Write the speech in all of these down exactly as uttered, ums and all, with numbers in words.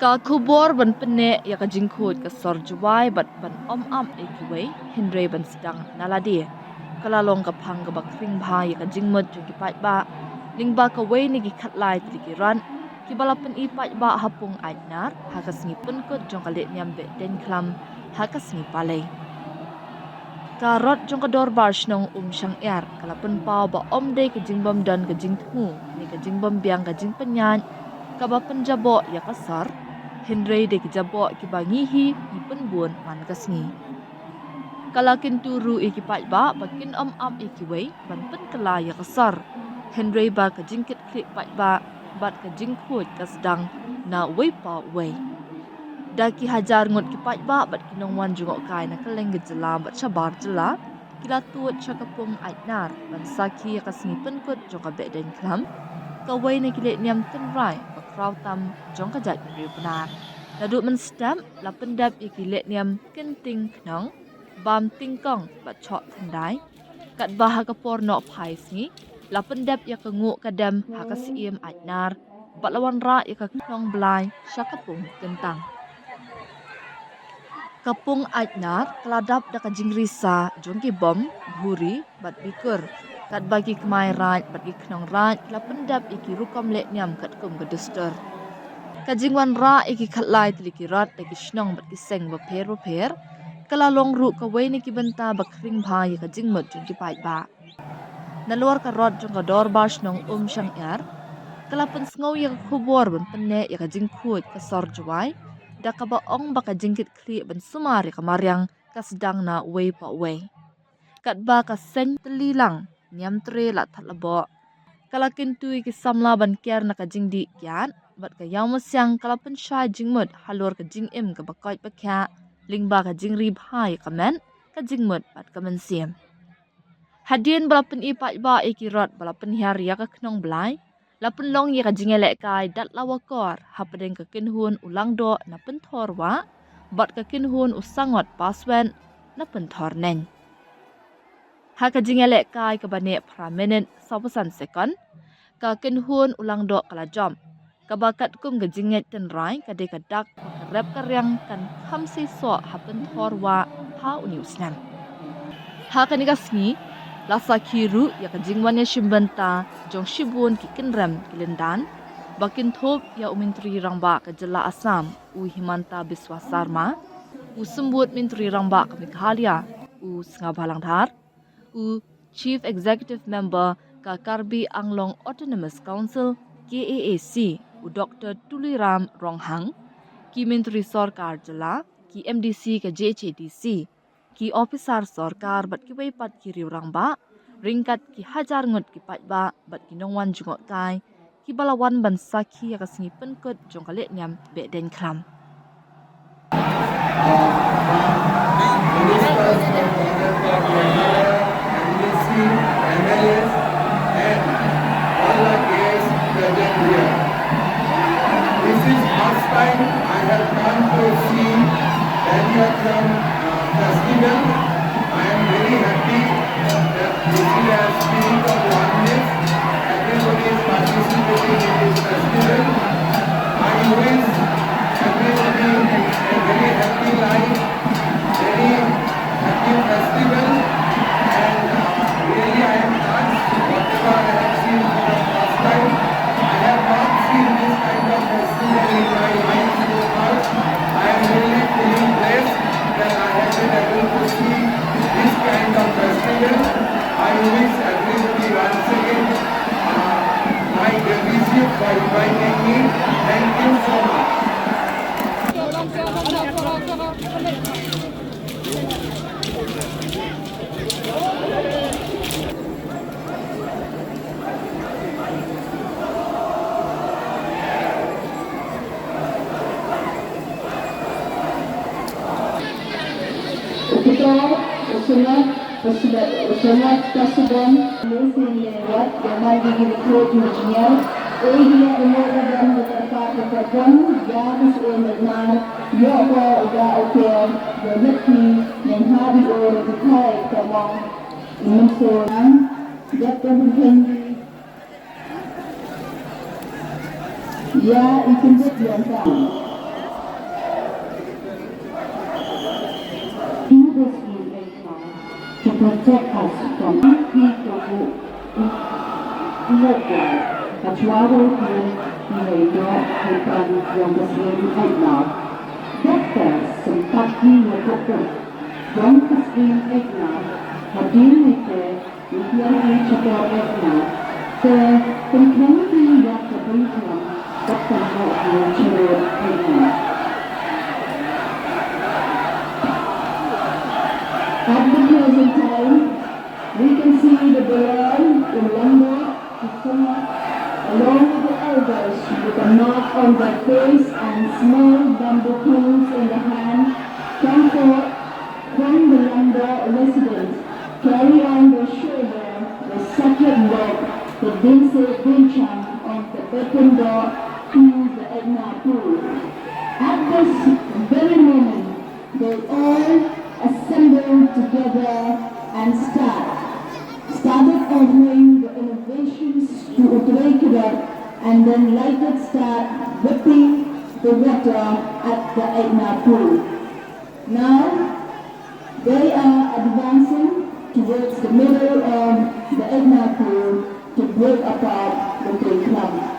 Ka khubor ban pynneh ïa ka jingkhuid ka sor Jowai bad ban ym ap ïa kiwei hynrei ban sdang na lade, ka la long ka phang kaba khring bha ïa ka jingmut jong ki paidbah lyngba kawei na ki khatlai tylli ki rot kiba la pyni paidbah ha Pung Aitnar ha ka sngi pynkut jong ka lehniam Behdeiñkhlam ha ka sngi Palei. Ka rot jong ka Dorbar Shnong Umshangïar ka la pynpaw ba ym dei ka jingbym don ka jingthmu ne ka jingbym biang ka jingpynïaid kaba pynjaboh ïa ka sor, hynrei dei ki jaboh kiba ngi hi ngi pynbun man ka sngi. Ka la kyntu ruh ïa ki paidbah ba kin ym ap ïa kiwei ban pynkylla ïa ka sor, hynrei ba ka jingkitkhlieh paidbah bad ka jingkhuid ka sdang na uwei pa uwei. Da ki hajar ngut ki paidbah bad ki nongwan jngohkai na kylleng ka jylla bad shabar jylla ki la tuid sha ka Pung Aitnar ban sakhi ïa ka sngi pynkut jong ka Behdeiñkhlam, kawei na ki lehniam tynrai ba khraw tam jong ka jaitbynriew Pnar. Naduh mynstep la pyndep ïa ki lehniam kynting khnong, bam tingkong bad shoh thyndai. Katba ha ka por nohphai sngi la pyndep ïa ka nguh ka dem ha ka Syiem Aitnar bad la wanrah ïa ka khnong blai sha ka Pung Kyntang. Ka Pung Aitnar ka la dap da ka jingrisa jong ki bom, ghuri bad bikur, katba ki kmai raid bad ki khnong raid ki la pyndep ïa ki rukom lehniam katkum ka dustur. Ka jingwanrah ïa ki khatlai tylli ki rot da ki shnong bad ki seng bapher bapher ka la long ruh kawei na ki bynta ba khring bha ïa ka jingmut jong ki paidbah. Nalor ka rot jong ka Dorbar Shnong Umshangïar ka la pynsngew ïa ka khubor ban pynneh ïa ka jingkhuid ka sor Jowai, da kaba ong ba ka jingkitkhlieh ban sumar ïa ka mariang ka sdang na uwei pa uwei. Katba ka seng tylli lang Niamtre Lathadlaboh ka la kyntu ïa ki samla ban ker na ka jingdih kiad bad ka Ïawmawsiang ka la pynshai jingmut halor ka jingim kaba koit ba khiah lyngba ka jingri bha ïa ka met, ka jingmut bad ka mynsiem. Hadien ba la pyni paidbah ïa ki rot ba la pynhiar ïa ka khnong blai, la pynlong ïa ka jingïalehkai dat la wakor hapdeng ka kynhun u Langdoh na Pynthorwah bad ka kynhun u Sangot Paswet na Pynthorneiñ. Ha ka jingïalehkai kaba neh phra minit sawphew san sekon, ka kynhun u Langdoh ka la jop, kaba katkum ka jingngeit tynrai ka dei ka dak ba ka rep ka riang kan kham seisoh ha Pynthorwah ha une u snem. Ha kane ka sngi la sakhi ruh ïa ka jingwan ïashim bynta jong shibun ki kynrem ki lyndan ba kynthup ïa u Myntri Rangbah ka jylla Assam u Himanta Biswa Sarma, u Symbud Myntri Rangbah ka Meghalaya u Sngawbhalang Dhar, u Chief Executive Member ka Karbi Anglong Autonomous Council, K A A C, u Doktor Tuliram Ronghang, ki Myntri Sorkar Jylla, ki M D C ka J H A D C, ki ophisar sorkar bad kiwei pat ki riew rangbah, ryngkat ki hajar ngut ki paidbah bad ki nongwan jngohkai, kiba la wan ban sakhi ïa ka sngi pynkut jong ka lehniam Behdeiñkhlam. Ministers of Government of Meghalaya, M D C, M L As, and all our guests present here. This is first time I have come to see Behdeiñkhlam, uh, festival. I am very happy that this is a spirit of oneness. Everybody is participating in this festival. I wish everybody a very happy life, very happy festival, and, uh, really I am touched, whatever I have seen for the first time. I have not seen this kind of festival in my life so far. I am really feeling blessed that I have been able to see this kind of festival. I wish everybody once again, uh, my gratitude for inviting me. Thank you so much. Upator, u Sangat, u Sangat, u Sangat Kasubon, Lesi Lewat, Yaman Digi Recruit Engineer, Ehi Umur Badan Bekerpa Bekerjam, Yadis Emenar, Yoko Uda Oker, Yoneki, Nenghabi Ore Bukai Kamong, Imensoran, Jatkan Kendi, Ya, i kyndit ïa ka. Protect us from ki to who, who, who, who, ha chwa ruh ki, ki leit noh ha ban jong ka syiem Etna. Doktor sympat ki ïa ka pop jong ka syiem Etna, hadien te ngi ïa ki chador Etna. Te pynkhlan ki ïa ka bynta bad ka ïa ki chador Etna. At the present time, we can see the Baron in Langdoh to come up along with the elders with a mark on their face and small bamboo poles in the hand, come forth from the Langdoh residents, carry on their shoulder the sacred rope that they say they chant on the Tibetan door to the Etna pool. At this very moment, they all assemble together and start, started offering the innovations to Utrei Kirot and then lighted start whipping the water at the Etna pool. Now, they are advancing towards the middle of the Etna pool to break apart the Teiklam.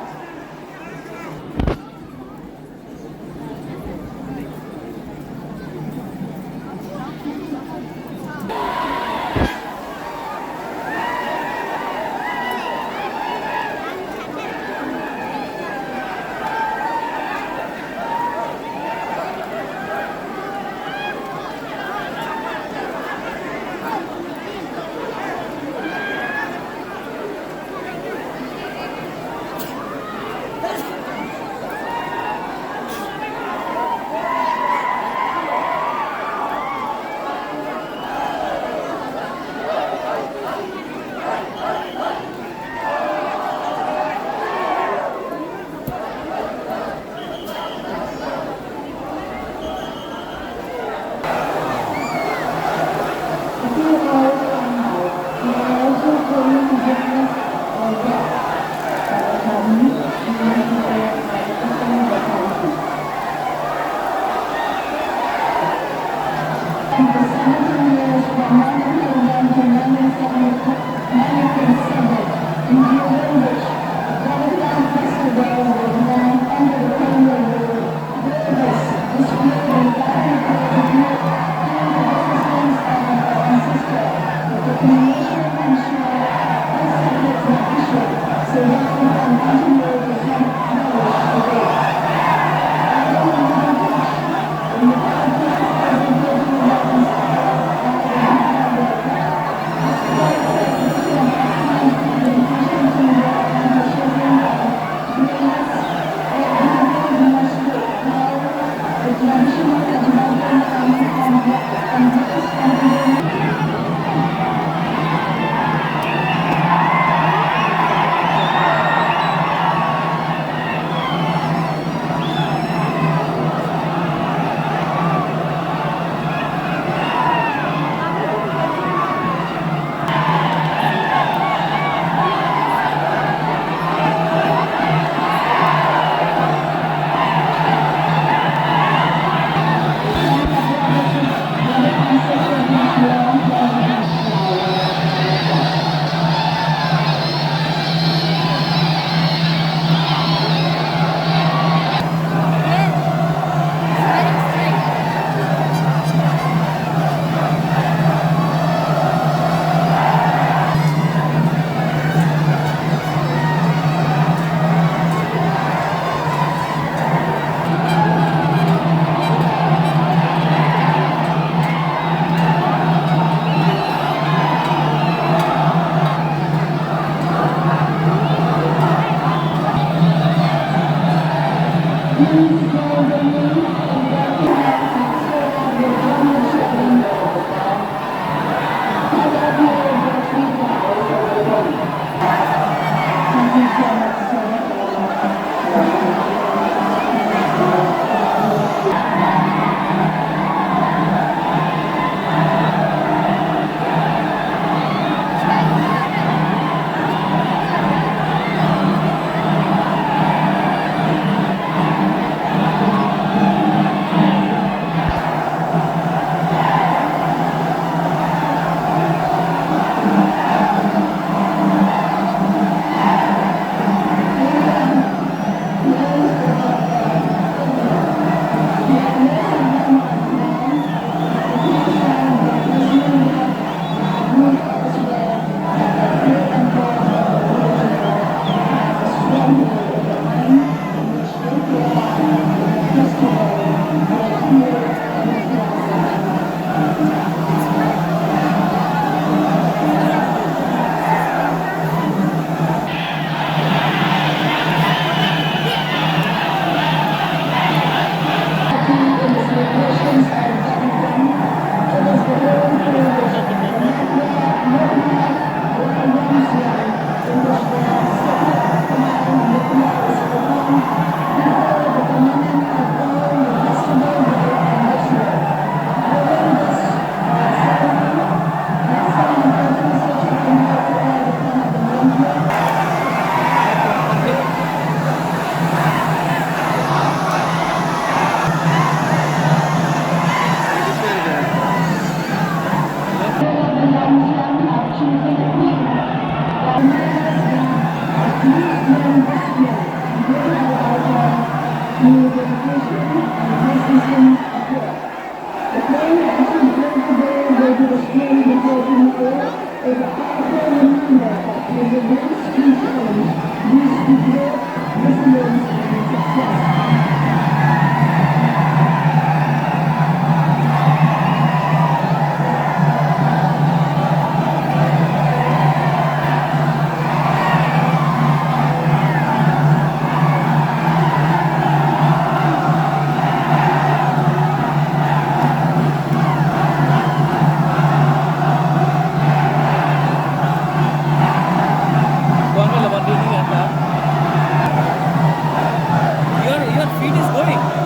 Your, your feet is going.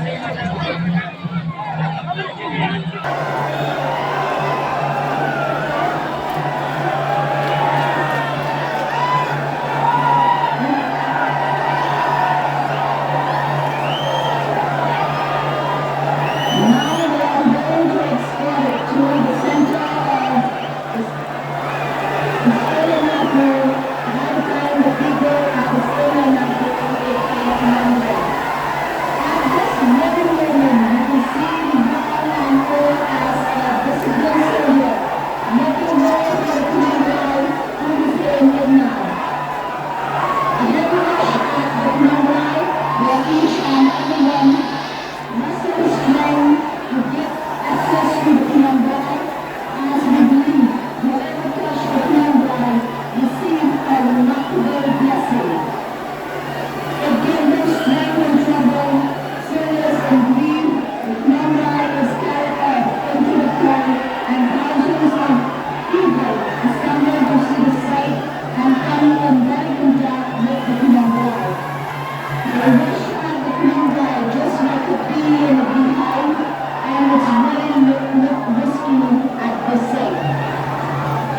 Now they are going to escort it to the center of the Australia National, notifying the people of Australia National. At this very moment, you can see the young and old as a disciplined soldier making way for the Khnam Rai on the same midnight. A heavy rush at the Khnam Rai, where each and everyone must restrain to get access to the Khnam Rai, as we believe whoever touched the Khnam Rai received a remarkable blessing. It gave them strength in trouble, serious in grief. The Khnam Rai was carried off into the cold, and thousands of people assembled to see the sight and come in very contact with the Khnam Rai. They rushed at the Khnam Rai just like a bee in a beehive, and it's very look, look risky at this site.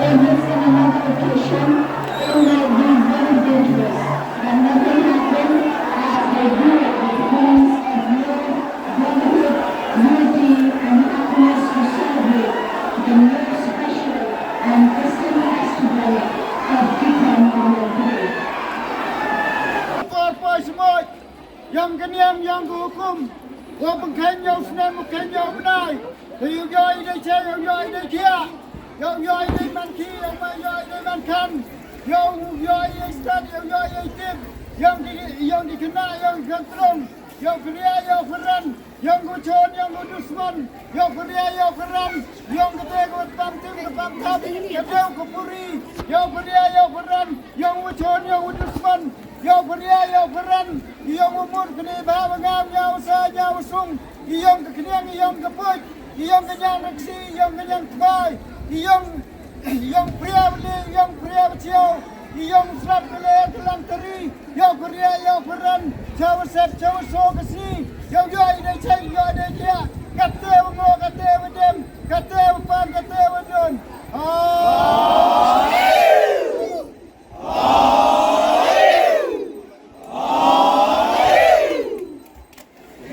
If it's in another location, it might be very dangerous, but nothing happened as they do it with feelings of love, brotherhood, unity, and happiness to celebrate the most special and distinct festival of Tikhon Amon Puri. Por poi smoit, yong kaniam yong kukum, wa pengkhen yong snem pengkhen yong benai, te yong yoi de che yong yoi de kia, yong yoi de man ki yong ma yoi de man kan, yong yoi de stat yong yoi de tip, yong di yong di kena yong yong trong, yong kria yong peran, yong kuchon yong kudusman, yong kria yong peran, yong kete ko pam tim ko pam tam, kete ko puri, yong kria yong peran, yong kuchon yong kudusman, yong kria yong peran, yong umur kene ba ngam yong sa yong sung, yong keniang yong kepuj, yong kenyang reksi, yong kenyang tbai, yong yong pria beli, yong pria bchiau, yong slat beli kelang teri, yong pria yong peran, jawa set jawa so kesi, yong yoi de chai